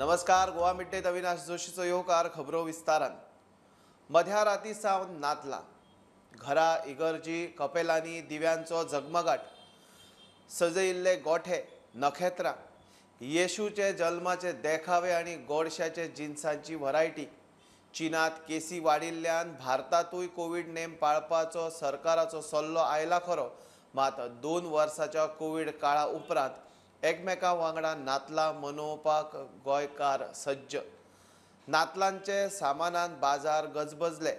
नमस्कार, गोवा मिड-डेत अविनाश जोशीचो येवकार. खबरो विस्तारान. मध्या राती सावन नातला घरा इगर्जी कपेलांनी दिव्यांचो झगमगाट, सजयिल्ले गोठे, नखेत्रां, येशूचे जल्माचे देखावे आनी गोडशाचे जिन्सांची व्हरायटी. चीनात केसी वाडिल्ल्यान भारतांतूय कोवीड नेम पाळपाचो सरकाराचो सल्लो आयला खरो, मात 2 वर्साच्या कोवीड काळा उपरांत एकमेकां वांगडा नातलां मनोवपाक गोंयकार सज्ज. नातलांचे सामानान बाजार गजबजले.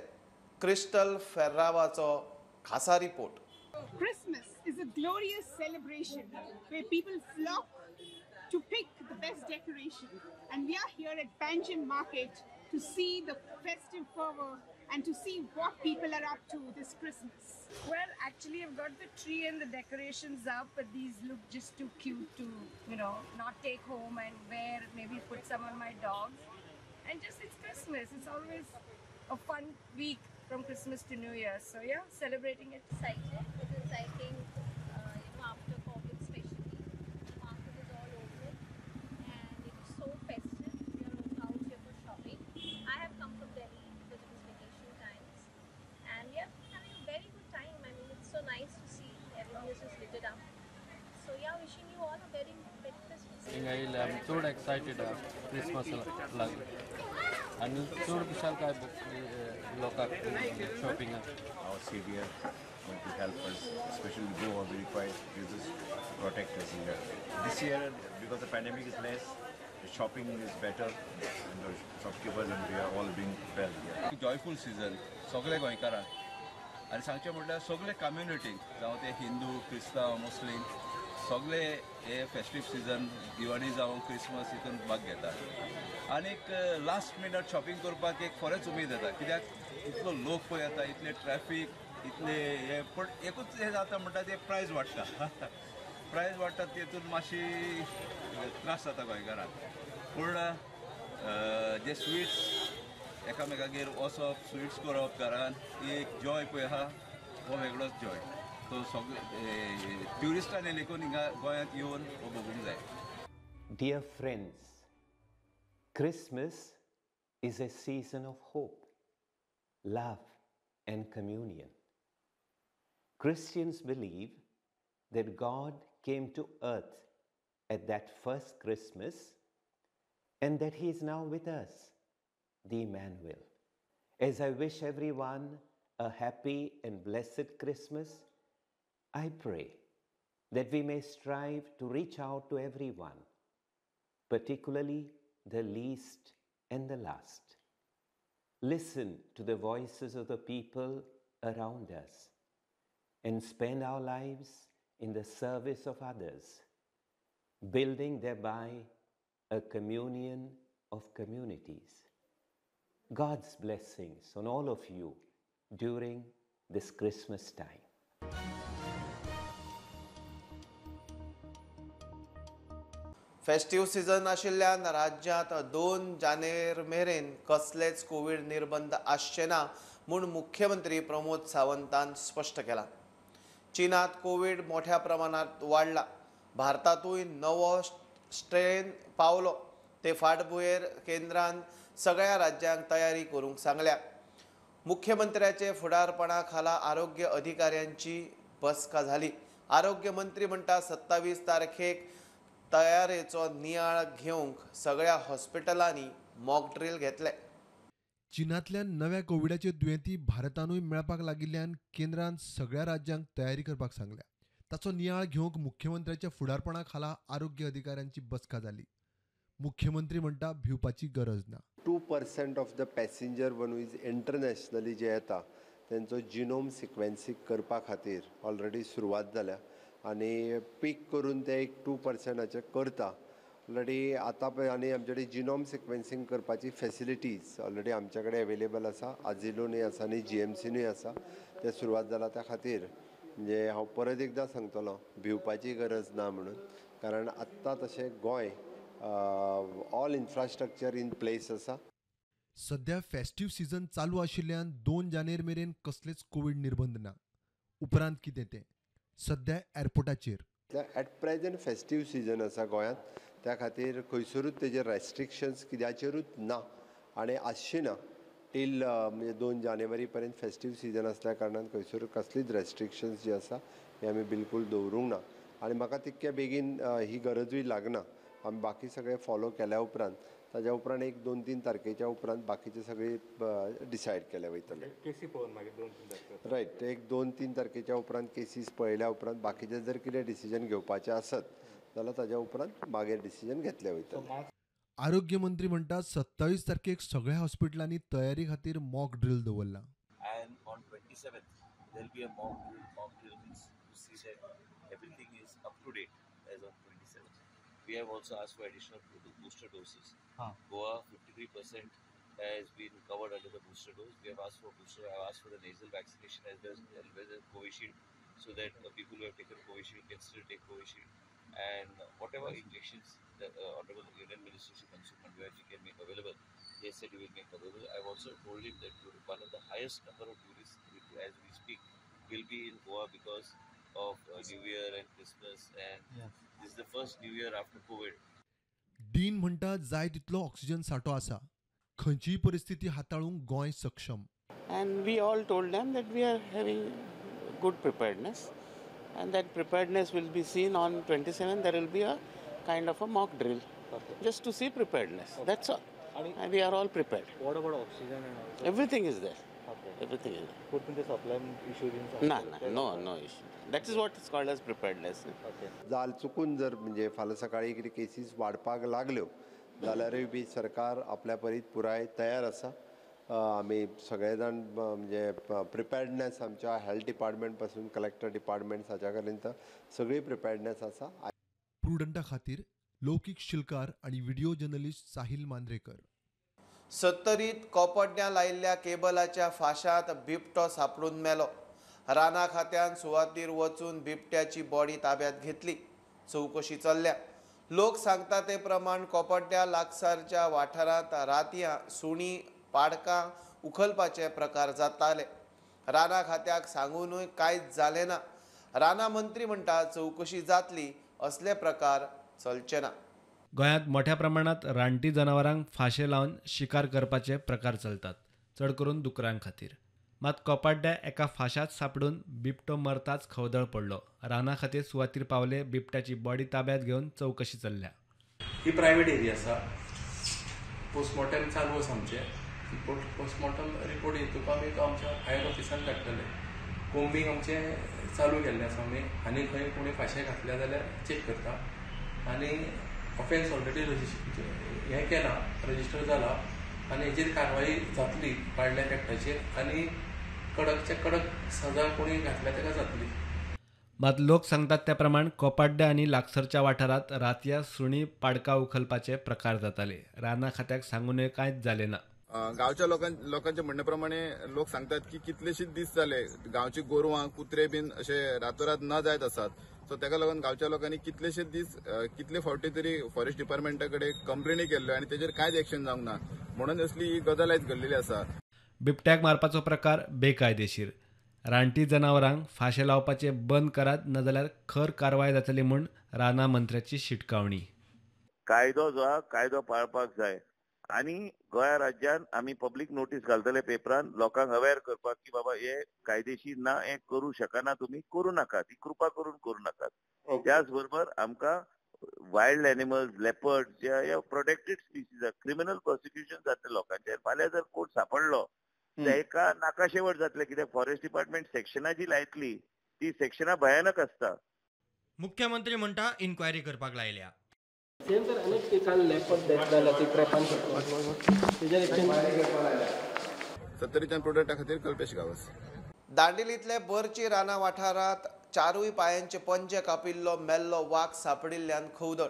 क्रिस्टल फेर्रावाचो खासा report. Christmas is a glorious celebration where people flock to pick the best decoration, and we are here at Panjim Market to see the festive fervor and to see what people are up to this Christmas. Well, actually I've got the tree and the decorations up, but these look just too cute to, you know, not take home and wear, maybe put some on my dogs. And just it's Christmas. It's always a fun week from Christmas to New Year. So yeah, celebrating it. Excited because I think you know, after COVID especially, the market is all open and it's so festive. We are also out here for shopping. I have come from Delhi because it was vacation times, and we are having a very good time. I mean, it's so nice to see everything is just lit up. So yeah, wishing you all a very merry Christmas. I'm so excited Christmas लागले आनी चड खुशालकाय लोकांक shopping. Our Savior going to help us, especially Goa, we require Jesus to protect us here. This year, because the pandemic is less, the shopping is better, and the shopkeepers and we are all doing well here. Joyful season, सगळे गोंयकारांक आनी सांगचें म्हटल्यार सगळे कम्युनिटीक, जावं ते हिंदू, क्रिस्तांव, मुस्लीम, सगळे हे फेस्टीव सिजन दिवाळी जावं क्रिसमस हितून भाग घेतात. आनीक लास्ट मिनट शॉपिंग करपाक एक खरेंच उमेद येता, कित्याक इतलो लोक पळय येता, इतले ट्रॅफीक, इतले हे, पूण एकूच हें जाता म्हणटा ते प्रायज वाडटा. प्रायज वाडटा तेतून मातशी त्रास जाता गोंयकारांक. पूण जे स्विट्स एकामेकागेर वचप, स्विट्स करप घरान, ही एक जॉय पळय आहा, हो वेगळोच जॉय. तो सगळे ट्युरिस्टांनी लेगून हिंगा गोंयांत येवन हो भोगूंक जाय. Dear friends, Christmas is a season of hope, love and communion. Christians believe that God came to earth at that first Christmas and that He is now with us, the Emmanuel. As I wish everyone a happy and blessed Christmas, I pray that we may strive to reach out to everyone, particularly the least and the last. Listen to the voices of the people around us and spend our lives in the service of others, building thereby a communion of communities. God's blessings on all of you during this Christmas time. Festive season आशिल्ल्यान राज्यांत 2 जानेर मेरेन कसलेच Covid निर्बंध आसचे ना म्हूण मुख्यमंत्री प्रमोद सावंतान स्पश्ट केलां. चीनात कोवीड मोठ्या प्रमाणात वाडला, भारतांतूय नवो स्ट्रेन पावलो. ते फाटभुंयेर केंद्रान सगळ्या राज्यांक तयारी करूंक सांगल्या. मुख्यमंत्र्याचे फुडारपणा खाला आरोग्य अधिकाऱ्यांची बसका जाली. आरोग्य मंत्री म्हणटा 27 तारखेक तयारेचो नियाळ घेवंक सगळ्या हॉस्पिटलांनी मॉक ड्रील घेतले. चीनांतल्यान नव्या कोविडाचे दुयेंती भारतानूय मेळपाक लागिल्ल्यान केंद्रान सगळ्या राज्यांक तयारी करपाक सांगल्या. ताचो नियाळ घेवंक मुख्यमंत्र्याच्या फुडारपणा खाला आरोग्य अधिकाऱ्यांची बसका जाली. मुख्यमंत्री म्हणटा भिवपाची गरज ना. 2% of the passenger one is internationally जे येता तेंचो जिनोम सिक्वेन्सिंग करपा खातीर ऑलरेडी सुरवात जाल्या आनी पीक करून ते एक 2%चें करता ऑलरेडी आतां पळय. आनी आमचे कडेन जिनोम सिक्वेन्सिंग करपाची फेसिलिटीज ऑलरेडी आमचे कडेन एवेलेबल आसा, आजिलोनूय आसा आनी जीएमसीनूय आसा. तें सुरवात जाला. त्या खातीर म्हणजे हांव परत एकदां सांगतलो भिवपाची गरज ना म्हणून, कारण आत्तां तशें Goa all infrastructure in place आसा. सध्या फेस्टिव्ह सीझन चालू आशिल्ल्यान 2 जानेर मेरेन कसलेच कोवीड निर्बंध ना. उपरांत कितें तें सध्या एअरपोर्टाचेर एट प्रेजेंट फेस्टिव्ह सीजन आसा गोंयांत, त्या खातीर खंयसरूच तेजेर रेस्ट्रिक्शन्स कित्याचेरूच ना आनी आसची ना टील म्हणजे 2 जानेवारी पर्यंत फेस्टीव सिजन आसल्या कारणान खंयसर कसलीच रेस्ट्रिक्शन्स जी आसा हे आमी बिलकूल दवरूंक ना आनी म्हाका तितक्या बेगीन ही गरजूय लागना. आमी बाकी सगळे फॉलो केल्या उपरांत ताज्या उपरांत 1, 2, 3 तारखेच्या उपरांत बाकीचे सगळे डिसायड केले वयतले. केसी पळोवन मागीर 2-3 तारखे रायट, 1, 2, 3 तारखेच्या उपरांत केसीस पळयल्या उपरांत बाकीचे जर कितें डिसिजन घेवपाचें आसत जाल्यार ताज्या उपरांत मागीर डिसिजन घेतले वयतले. आरोग्य मंत्री म्हणटात 27 तारखेक सगळ्या हॉस्पिटलांनी तयारी खातीर मॉक ड्रिल दवरला. And on 27th there will be a mock drill. Mock drill means to see that everything is up to date as on 27th. We have also asked for additional booster doses. Goa 53% has been covered under the booster dose. We have asked for booster. I have asked for the nasal vaccination as well as Covishield, so that the people who have taken Covishield can still take Covishield. And whatever injections the Honorable Union Minister Shri Mansukh Mandaviya can make available, he said he will make available. I have also told him that one of the highest number of tourists as we speak will be in Goa because of New Year and Christmas, and this is the first New Year after COVID. Dean म्हणटा जाय तितलो oxygen साठो आसा, खंयचीय परिस्थिती हाताळूंक गोंय सक्षम. And we all told them that we are having good preparedness, and that preparedness will be seen on 27. There will be a kind of a mock drill, just to see preparedness. That's all. And we are all prepared. What about oxygen and all? Everything is there. Everything is there. Put in the supply issue in No, no issue. That is what is called as preparedness. जाल चुकून जर म्हणजे फाल्यां सकाळी कितें cases वाडपाक लागल्यो जाल्यारूय बी सरकार आपल्या परीत पुराय तयार आसा. आमी सगळे जाण म्हणजे प्रिपेर्डनेस आमच्या हेल्थ डिपार्टमेंट पासून कलेक्टर डिपार्टमेंट हाच्या पर्यंत सगळी प्रिपेर्डनेस आसा. प्रुडंटा खातीर लौकीक शिलकार आनी व्हिडिओ जर्नलिस्ट साहिल मांद्रेकर. सत्तरीत कोपड्यां लायिल्ल्या केबलाच्या फाशांत बिबटो सापडून मेलो. राना खात्यान सुवातीर वचून बिबट्याची बॉडी ताब्यात घेतली. चवकशी चल्ल्या. लोक सांगता ते प्रमाण कोपड्या लागसारच्या वाठारांत रातयां सुणी पाडकां उखलपाचे प्रकार जाताले. राना खात्याक सांगूनय कांयच जालें ना. राना मंत्री म्हणटा चवकशी जातली, असले प्रकार चलचे ना. गोंयांत मोठ्या प्रमाणात रानटी जनावरांक फांशे लावन शिकार करपाचे प्रकार चलतात, चड करून दुकरां खातीर. मात कोपाड्ड्या एका फांशात सापडून बिबटो मरताच खवदळ पडलो. राना खातीर सुवातीर पावले, बिबट्याची बॉडी ताब्यात घेवन चवकशी चल्ल्या. ही प्रायव्हेट एरिया आसा, पोस्टमॉर्टम चालू आसा आमचें. पोस्टमॉर्टम रिपोर्ट येतकच आमी तो आमच्या हायर ऑफिसान धाडटले. कोम्बींग आमचें चालू केल्लें आसा आमी, आनी खंय कोणी फांशे घातल्या जाल्यार चॅक करता. आनी ऑफेन्स ऑलरेडी हें केलां, रजिस्टर जाला आनी हेजेर कारवाई जातली वायल्ड लायफ एक्टाचेर, आनी कडकच्या कडक सजा कोणी घातल्या ताका जातली. मात लोक सांगतात त्या प्रमाण कोपाड्ड्या आनी लागसरच्या वाठारांत रातया सुणी पाडकां उखलपाचे प्रकार जाताले. राना खात्याक सांगूनय कांयच जालें ना. गांवच्या लोकांच्या म्हणण्या प्रमाणे लोक सांगतात की कितलेशेच दीस जाले गांवची गोरवां कुत्रे बीन अशे रातोरात न जायत आसात. सो ताका लागून गांवच्या लोकांनी कितलेशे दीस कितले फावटी तरी फॉरेस्ट डिपार्टमेंटा कडेन कंप्लेनी केल्ल्यो आनी तेजेर कांयच एक्शन जावंक ना, म्हणून असली ही गजाल आयज घडलेली आसा. बिबट्याक मारपाचो प्रकार बेकायदेशीर. रानटी जनावरांक फांशे लावपाचे बंद करात, नाजाल्यार खर कारवाय जातली म्हूण राना मंत्र्याची शिटकावणी. कायदो जो आहा कायदो पाळपाक जाय आनी गोंया राज्यान आमी पब्लीक नोटीस घालतले पेपरान लोकांक अवेर करपाक की बाबा हे कायदेशीर ना, हे करू शकना, तुमी करू नाकात, ही कृपा करून करू नाकात. त्याच बरोबर आमकां वायल्ड एनिमल्स, लेपर्ड जे प्रोटेक्टेड स्पिसीज आहा, क्रिमिनल प्रोसिक्युशन जातलें लोकांचेर. फाल्यां जर कोण सापडलो ताका नाकाशेवट जातलें, कित्याक फॉरेस्ट डिपार्टमेंट सेक्शनां जी लायतली ती सेक्शनां भयानक आसता. मुख्यमंत्री म्हणटा इन्क्वायरी करपाक लायल्या. सेम सर, अनेक काल लेपर्ड डेथ जाल्या ती ट्रॅपान सत्तरीच्यान प्रोडक्टा खातीर कल्पेश गांवस. दांडेलींतले बर्ची राना वाठारांत चारूय पायांचे पंजे कापिल्लो मेल्लो वाग सापडिल्ल्यान खवदळ.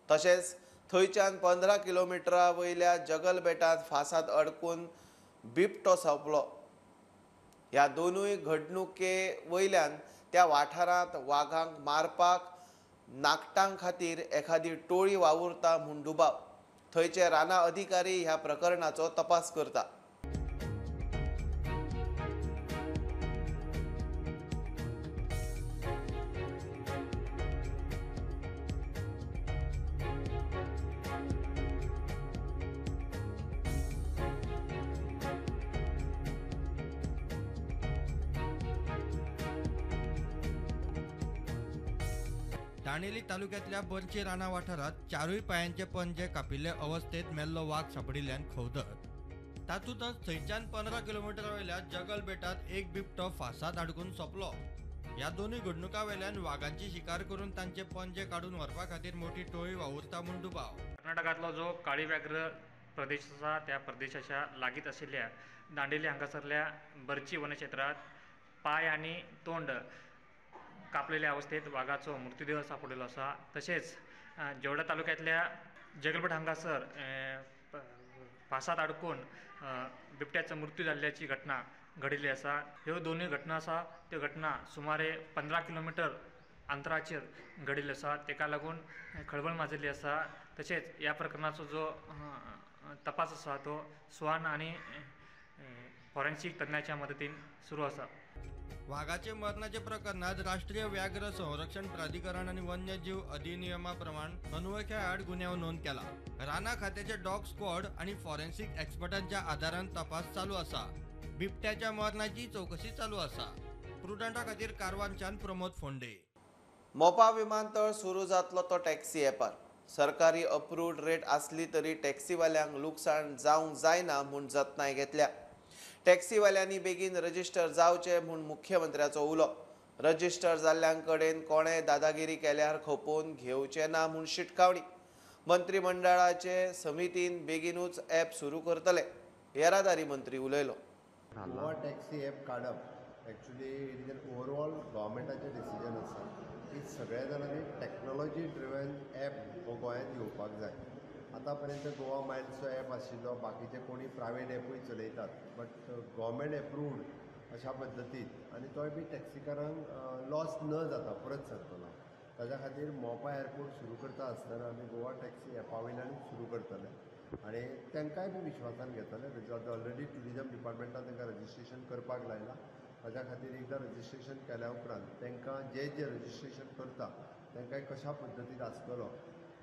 तशेंच थंयच्यान 15 किलोमिटरा वयल्या जगलबेटांत फासांत अडकून बिबटो सोंपलो. ह्या दोनूय घडणुके वयल्यान त्या वाठारांत वागांक मारपाक नाकटां खातीर एखादी टोळी वावुरता म्हूण दुबाव. थंयचे राना अधिकारी ह्या प्रकरणाचो तपास करता. दांडेली तालुक्यांतल्या बर्ची राना वाठारांत चारूय पायांचे पंजे कापिल्ले अवस्थेत मेल्लो वाग सांपडिल्ल्यान खवदळ. तातूंतच थंयच्यान 15 किलोमिटर वयल्या जगल बेटात एक बिबटो फांसात अडकून सोंपलो. ह्या दोनूय घडणुकां वेल्यान वागांची शिकार करून तांचे पंजे काडून व्हरपा खातीर मोठी टोळी वावुरता म्हूण दुबाव. कर्नाटकांतलो जो काळी व्याघ्र प्रदेश आसा त्या प्रदेशाच्या लागींच आशिल्ल्या दांडेली हांगासरल्या बर्ची वनक्षेत्रांत पांय आनी तोंड कापलेल्या अवस्थेत वागाचो मृत्युदेह सापडिल्लो आसा. तशेंच जेवडा तालुक्यांतल्या जगलबेट हांगासर फांसात अडकून बिबट्याचो मृत्यू जाल्ल्याची घटना घडिल्ली आसा. ह्यो दोनूय घटना आसा त्यो घटना सुमारे 15 किलोमिटर अंतराचेर घडिल्ल्यो आसा. ताका लागून खळबळ माजिल्ली आसा. तशेंच ह्या प्रकरणाचो जो तपास आसा तो स्वान आनी फॉरेन्सिक तज्ञाच्या मदतीन सुरू आसा. वागाचे मरणाचे प्रकरणात राष्ट्रीय व्याघ्र संरक्षण प्राधिकरण आनी वन्यजीव अधिनियमा प्रमाण अनवळख्या आड गुन्यांव नोंद केला. राना खात्याचे डॉग स्क्वॉड आनी फॉरेन्सिक एक्सपर्टांच्या आदारान तपास चालू आसा. बिबट्याच्या मरणाची चौकशी चालू आसा. प्रुडंटा खातीर कारवारच्यान प्रमोद फोंडे. मोपा विमानतळ सुरू जातलो तो टॅक्सी ॲपार. सरकारी अप्रूव्ड रेट आसली तरी टॅक्सीवाल्यांक लुकसाण जावंक जायना म्हूण जतनाय घेतल्या. टॅक्सीवाल्यांनी बेगीन रजिस्टर जावचे म्हूण मुख्यमंत्र्याचो उलो. रजिस्टर जाल्ल्यांकडेन कोणें दादागिरी केल्यार खपोवन घेवचे ना म्हूण शिटकावणी. मंत्रिमंडळाचे समितीन बेगीनूच ॲप सुरू करतले, येरादारी मंत्री उलयलो. गोवा टॅक्सी ॲप काडप actually it is an overall गव्हर्मेंटाचें decision आसा की सगळ्या जाणांनी टॅक्नोलॉजी ड्रिवन ॲप हो गोंयांत येवपाक जाय. आतां पर्यंत गोवा मायल्सचो ॲप आशिल्लो, बाकीचे कोणी प्रायवेट ॲपूय चलयतात, बट गव्हर्मेंट एप्रूव्ड अशा पद्दतीन आनी तोय बी टॅक्सीकारांक लॉस न जाता परत सांगतलो. ताज्या खातीर मोपा एअरपोर्ट सुरू करता आसतना आमी गोवा टॅक्सी ॲपा वयल्यानूच सुरू करतले आनी तांकांय बी विश्वासान घेतले. Because already tourism डिपार्टमेंटान तांकां रजिस्ट्रेशन करपाक लायलां. ताज्या खातीर एकदां रजिस्ट्रेशन केल्या उपरांत तांकां जे जे रजिस्ट्रेशन करता तांकां कशा पद्दतीन आसतलो,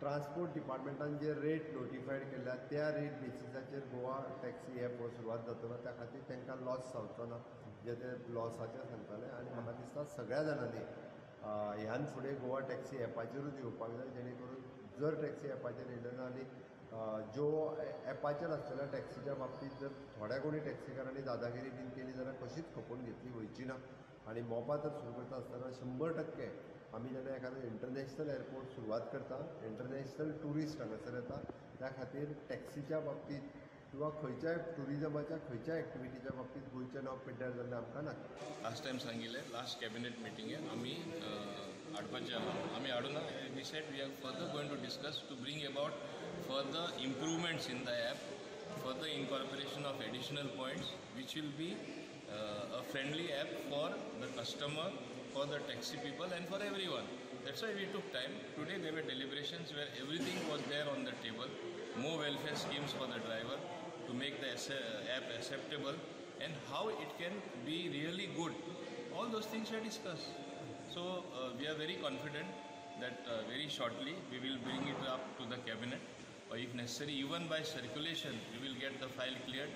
ट्रान्सपोर्ट डिपार्टमेंटान जे रेट नोटिफायड केल्या त्या रेट बेसिसाचेर गोवा टॅक्सी ॲप हो सुरवात जातलो. त्या खातीर तांकां लॉस जावचो ना जे ते लॉसाचें सांगताले. आनी म्हाका दिसता सगळ्या जाणांनी ह्यान फुडें गोवा टॅक्सी ॲपाचेरूच येवपाक जाय, जेणे करून जर टॅक्सी ॲपाचेर येयले ना आनी ज्यो ॲपाचेर आसतल्या टॅक्सीच्या बाबतींत जर थोड्या कोणी टॅक्सीकारांनी दादागिरी बीन केली जाल्यार कशीच खपोवन घेतली वयची ना. आनी मोपा तर सुरू करता आसतना 100% आमी जेन्ना एखादो इंटरनॅशनल एअरपोर्ट सुरवात करता, इंटरनॅशनल ट्युरिस्ट हांगासर येता, त्या खातीर टॅक्सीच्या बाबतींत किंवा खंयच्याय ट्युरिजमाच्या खंयच्याय एक्टिविटीच्या बाबतींत गोंयचें नांव पिड्ड्यार जाल्लें आमकां नाका. लास्ट टायम सांगिल्लें लास्ट कॅबिनेट मिटिंगेक आमी हाडपाचें आहा, आमी हाडूना. We said we are further going to discuss to bring about further improvements in the app, further incorporation of additional points which will be a friendly app for the customer, for the taxi people and for everyone. That's why we took time. Today there were deliberations where everything was there on the table, more welfare schemes for the driver to make the app acceptable and how it can be really good. All those things were discussed. So we are very confident that very shortly we will bring it up to the cabinet, or if necessary even by circulation we will get the file cleared.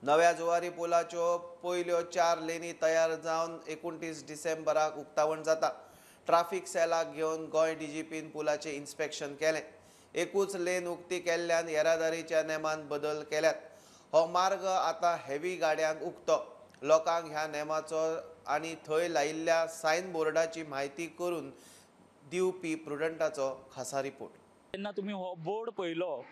नव्या जुवारी पुलाच्यो पयल्यो 4 लेनी तयार जावन 29 डिसेंबराक उक्तावण जाता. Traffic सेलाक घेवन Goa DIGIPIN पुलाचें इन्स्पेक्शन केलें. एकूच लेन उक्ती केल्ल्यान येरादारीच्या नेमान बदल केल्यात. हो मार्ग आतां हेवी गाड्यांक उक्तो. लोकांक ह्या नेमाचो आनी थंय लायिल्ल्या सायन बोर्डाची म्हायती करून दिवपी प्रुडंटाचो खासा रिपोर्ट. जेन्ना तुमी हो बोर्ड पळयलो,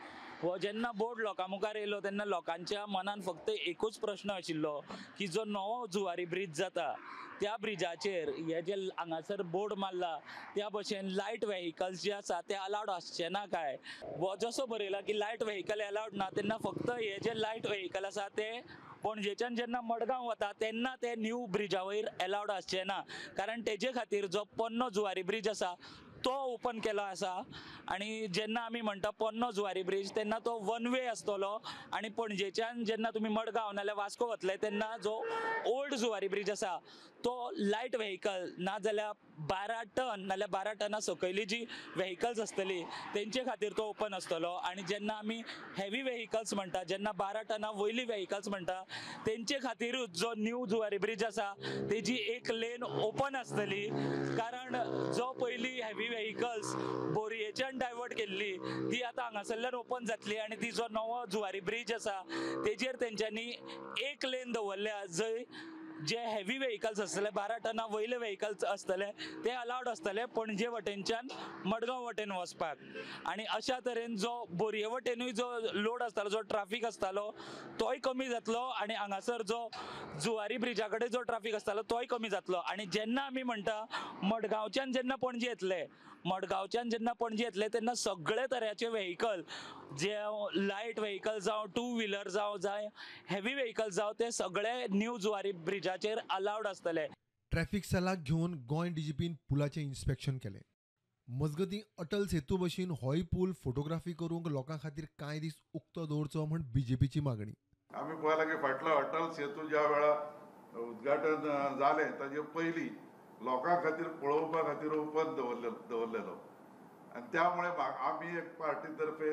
हो जेन्ना बोर्ड लोकां मुखार येयलो तेन्ना लोकांच्या मनान फक्त एकूच प्रश्न आशिल्लो की जो नवो जुवारी ब्रिज जाता त्या ब्रिजाचेर हे जे हांगासर बोर्ड मारला त्या भशेन लायट व्हेकल्स जे आसा ते अलावड आसचे ना काय. हो जसो बरयला की लायट व्हेकल अलावड ना, तेन्ना फक्त हे जे लायट व्हेकल आसा ते पणजेच्यान जेन्ना मडगांव वता तेन्ना ते न्यू ब्रिजा वयर अलावड आसचे ना, कारण तेजे खातीर जो पोन्नो जुवारी ब्रिज आसा तो ओपन केलो आसा. आनी जेन्ना आमी म्हणटा पोन्नो जुवारी ब्रिज तेन्ना तो वन वे आसतलो आनी पणजेच्यान जेन्ना तुमी मडगांव नाल्यार वास्को वतले तेन्ना जो ओल्ड जुवारी ब्रिज आसा तो लायट व्हेकल ना जाल्यार 12 टन नाल्यार 12 टना सकयली जी व्हेकल्स आसतली तेंचे खातीर तो ओपन आसतलो आनी जेन्ना आमी हेवी व्हेकल्स म्हणटा, जेन्ना 12 टना वयली व्हेकल्स म्हणटा तेंचे खातीरूच जो न्यू जुवारी ब्रिज आसा तेजी एक लेन ओपन आसतली, कारण जो पयली हेवी व्हेकल्स बोरयेच्यान डायवर्ट केल्ली ती आतां हांगासरल्यान ओपन जातली आनी ती जो नवो जुवारी ब्रिज आसा तेजेर तेंच्यांनी एक लेन दवरल्या जंय जे हेवी व्हेकल्स आसतले 12 टना वयले व्हेकल्स आसतले ते अलावड आसतले पणजे वटेनच्यान मडगांव वटेन वचपाक. आनी अशा तरेन जो बोरये वटेनूय जो लोड आसतालो, जो ट्राफीक आसतालो तोय कमी जातलो आनी हांगासर जो जुवारी ब्रिजा कडेन जो ट्राफीक आसतालो तोय कमी जातलो. आनी जेन्ना आमी म्हणटा मडगांवच्यान जेन्ना पणजे येतले, मडगांवच्यान जेन्ना पणजे येतले तेन्ना सगळे तरेचे व्हेकल जे लायट व्हेकल जावं, टू व्हिलर जावं, जाय हेवी व्हेकल जावं, ते सगळे न्यू जुवारी ब्रिजाचेर अलावड आसतले. ट्रॅफिक सेलाक घेवन गोंय डीजीपीन पुलाचें इन्स्पेक्शन केलें. मजगतीं अटल सेतू भशेन होय पूल फोटोग्राफी करूंक लोकां खातीर कांय दीस उक्तो दवरचो म्हूण बीजेपीची मागणी. आमी पळयलां की फाटलो अटल सेतू ज्या वेळा उद्घाटन जालें ताजे पयलीं लोकां खातीर पळोवपा खातीर ओपन दवरलेलो आनी त्यामुळे आमी एक पार्टी तर्फे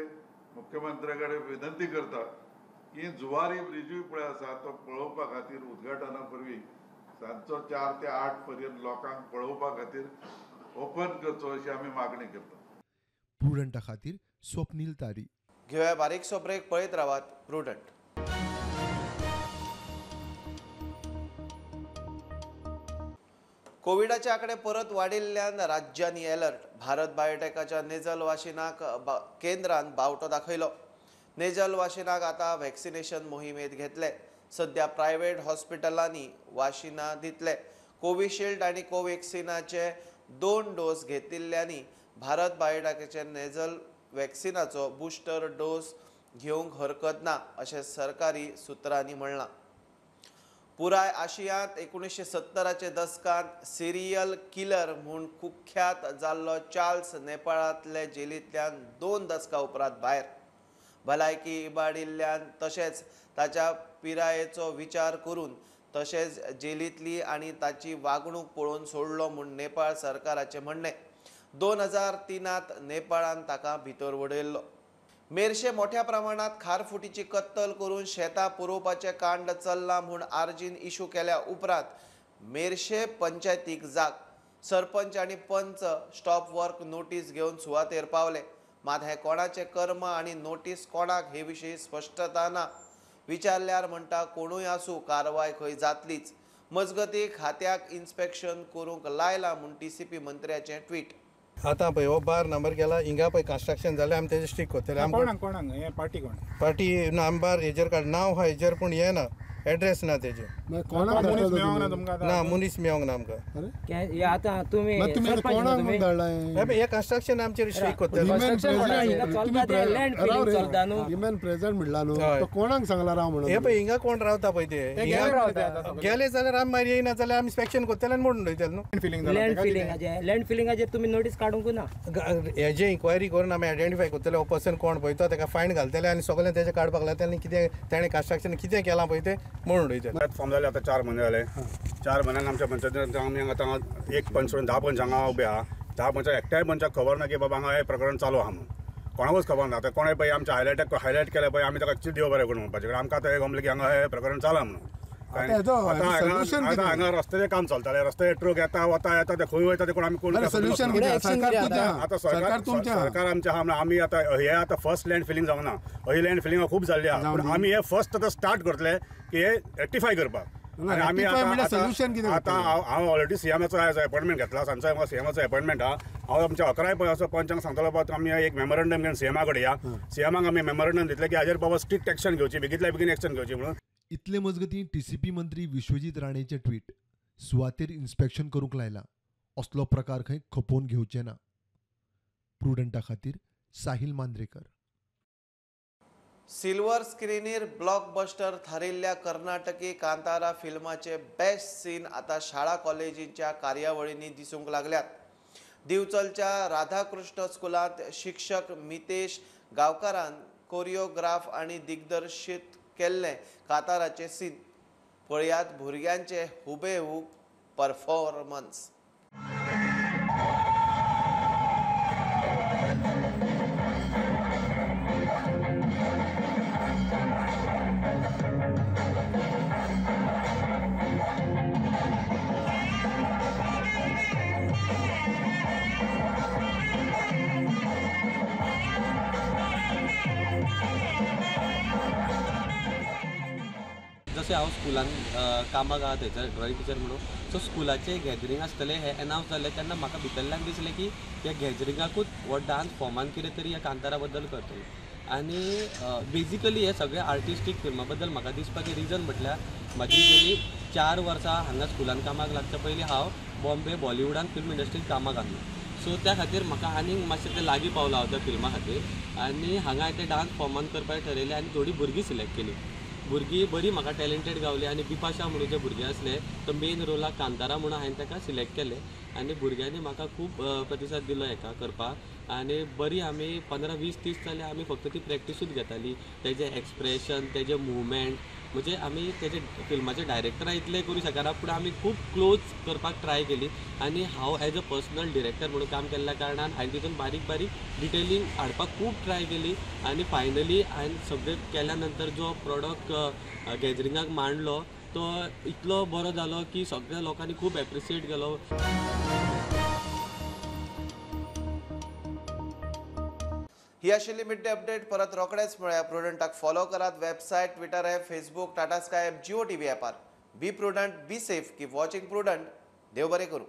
मुख्यमंत्र्या कडेन विनंती करता की जुवारी ब्रिजूय पळय आसा तो पळोवपा खातीर उद्घाटना पूर्वी सांजचो 4 ते 8 पर्यंत लोकांक पळोवपा खातीर ओपन करचो अशी आमी मागणी करता. प्रुडंटा खातीर स्वप्नील तारी. घेवया बारीकसो ब्रेक, पळयत रावात प्रुडंट. कोविडाचे आंकडे परत वाडिल्ल्यान राज्यांनी अलर्ट. भारत बायोटेकाच्या नेजल वाशिनाक केंद्रान बावटो दाखयलो. नेजल वाशिनाक आतां व्हॅक्सिनेशन मोहिमेत घेतले. सध्या प्रायव्हेट हॉस्पिटलांनी वाशिनां दितले. कोविशिल्ड आनी कोव्हॅक्सिनाचे 2 डोस घेतिल्ल्यांनी भारत बायोटेकाचे नेजल वॅक्सिनाचो बुस्टर डोस घेवंक हरकत ना अशें सरकारी सुत्रांनी म्हणलां. पुराय आशियांत 1970च्या दसकांत सिरियल किलर म्हूण कुख्यात जाल्लो चार्ल्स नेपाळांतले जेलींतल्यान 2 दसकां उपरांत भायर. भलायकी इबाडिल्ल्यान तशेंच ताच्या पिरायेचो विचार करून तशेंच जेलींतली आनी ताची वागणूक पळोवन सोडलो म्हूण नेपाळ सरकाराचें म्हणणें. 2003 नेपाळान ताका भितर वडयल्लो. मेरशे मोठ्या प्रमाणात खारफुटीची कत्तल करून शेतां पुरोवपाचें कांड चल्लां म्हूण आर्जीन इशू केल्या उपरांत मेरशे पंचायतीक जाग. सरपंच आनी पंच स्टॉप वर्क नोटीस घेवन सुवातेर पावले. मात हें कोणाचें कर्म आनी नोटीस कोणाक हे विशीं स्पश्टता ना. विचारल्यार म्हणटा कोणूय आसूं कारवाय खंय जातलीच. मजगतीं खात्याक इन्स्पेक्शन करूंक लायलां म्हूण टीसीपी मंत्र्याचें ट्वीट. आतां पळय हो बार नंबर गेला हिंगा पळय कन्स्ट्रक्शन जालें आमी तेजेर स्ट्रीक करतले. कोणाक कोणाक हें पार्टी कोण पार्टी ना आमी बार हेजेर काड नांव आहा हेजेर पूण हें ना एड्रेस ना तेजेर ना मनीस मेळोंक ना आमकां. आतां तुमी हें कन्स्ट्रक्शन आमचेर स्ट्रीक करतले. प्रेझेंट म्हणला न्हू कोणाक सांगला राव म्हणून. हे पळय हिंगा कोण रावता पळय ते गेले जाल्यार आमी मागीर येयना जाल्यार आमी इन्स्पेक्शन करतले आनी मोडून उडयतले न्हू. लँड फिलिंगाचेर तुमी नोटीस काडूंक ना. हेजे इन्क्वायरी करून आमी आयडेंटिफाय करतले हो पर्सन कोण पळय तो ताका फायन घालतले आनी सगळें तेजें काडपाक लायतले आनी कितें तेणें कन्स्ट्रक्शन कितें केलां पळय तें म्हणून उडयतले. फॉर्म जाले आतां 4 म्हयने जाले. 4 म्हयन्यान आमच्या पंचायतीन आमी आतां एक पंच सोडून 10 पंच हांगा उबे आहा. 10 पंचाक एकट्याय पंचाक खबर ना की बाबा हांगा हें प्रकरण चालू आहा म्हणून. कोणाकूच खबर ना. आतां कोणें पळय आमच्या हायलायट केलें पळय आमी ताका देव बरें करूं म्हणपाचें कारण आमकां आतां हें गमलें की हांगा हें प्रकरण चालू म्हणून. आतां हांगा रस्त्याचें काम चलतालें. रस्त्याचे ट्रक येता वता येता ते खंय वयता ते कोण आमी कोण आतां सरकार आमचें आहा म्हणून आमी आतां हें आतां फर्स्ट लँड फिलींग जावना. ही लँड फिलींग खूब जाल्ली आहा पूण आमी हें फर्स्ट आतां स्टार्ट करतले की हें रेक्टिफाय करपाक. आनी आमी आतां हांव ऑलरेडी सीएमाचो आयज अपॉयंटमेंट घेतला. सांजचो म्हाका सीएमाचो अपॉयंटमेंट आहा. हांव आमच्या 11 पंचांक सांगतलो बाबा आमी एक मेमोरंडम घेवन सीएमा कडेन या. सीएमाक आमी मेमोरंडम दितले की हाजेर बाबा स्ट्रिक्ट एक्शन घेवची, बेगींतल्या बेगीन एक्शन घेवची म्हणून. इतले मजगतीं टीसीपी मंत्री विश्वजीत राणेचे ट्वीट सुवातेर इन्स्पेक्शन करूंक लायला. असलो प्रकार खंय खपोवन घेवचे ना. प्रुडंटा खातीर साहिल मांद्रेकर. सिल्वर स्क्रीनीर ब्लॉकबस्टर थारिल्ल्या कर्नाटकी कांतारा फिल्माचे बेस्ट सीन आतां शाळा कॉलेजींच्या कार्यावळींनी दिसूंक लागल्यात. दिवचलच्या राधाकृष्ण स्कुलांत शिक्षक मितेश गांवकारान कोरियोग्राफ आनी दिग्दर्शीत केल्लें कांताराचें सीन पळयात भुरग्यांचे हुबेहूब परफॉर्मन्स. तशें हांव स्कुलान कामाक आहा थंयसर ड्रॉइंग टिचर म्हणून. सो स्कुलाचें गॅदरींग आसतलें हें एनावन्स जालें तेन्ना म्हाका भितरल्यान दिसलें की ह्या गॅदरिंगाकूच हो डांस फॉर्मान कितें तरी ह्या कांतारा बद्दल करतलो. आनी बेजिकली हे सगळे आर्टिस्टीक फिल्मा बद्दल म्हाका दिसपाचें रिजन म्हटल्यार म्हाजी गेली 4 वर्सां हांगा स्कुलान कामाक लागच्या पयलीं हांव बॉम्बे बॉलिवूडान फिल्म इंडस्ट्रीन कामाक आसलो. सो त्या खातीर म्हाका आनीक मातशें तें लागीं पावलो हांव त्या फिल्मा खातीर आनी हांगा हांवें तें डांस फॉर्मान करपाचें ठरयलें आनी थोडीं भुरगीं सिलेक्ट केली. भुरगीं बरीं म्हाका टॅलेंटेड गावली आनी बिपाशा म्हणून जे भुरगें आसलें तो मेन रोलाक कांतारा म्हणून हांवें ताका सिलेक्ट केलें आनी भुरग्यांनी म्हाका खूब प्रतिसाद दिलो हेका करपाक. आनी बरी आमी 15, 20, 30 जाल्यार आमी फक्त ती प्रॅक्टिसूच घेताली, तेजें एक्सप्रेशन, तेजें मुवमेंट, म्हणजे आमी तेजे फिल्माचे डायरेक्टरा इतलें करूं शकना पूण आमी खूब क्लोज करपाक ट्राय केली. आनी हांव एज अ पर्सनल डिरेक्टर म्हणून काम केल्ल्या कारणान हांवें तितून बारीक बारीक डिटेलिंग हाडपाक खूब ट्राय केली आनी फायनली हांवें सगळें केल्या नंतर जो प्रोडक्ट गॅदरिंगाक मांडलो तो इतलो बरो जालो की सगळ्या लोकांनी खूब एप्रिशिएट केलो. ही आशिल्ली मिड डे अपडेट. परत रोखडेच मेळया. प्रुडंटाक फॉलो करात website, Twitter app, Facebook, Tata Sky app, Jio TV ॲपार. Be prudent, be safe, keep watching Prudent. देव बरें करूं.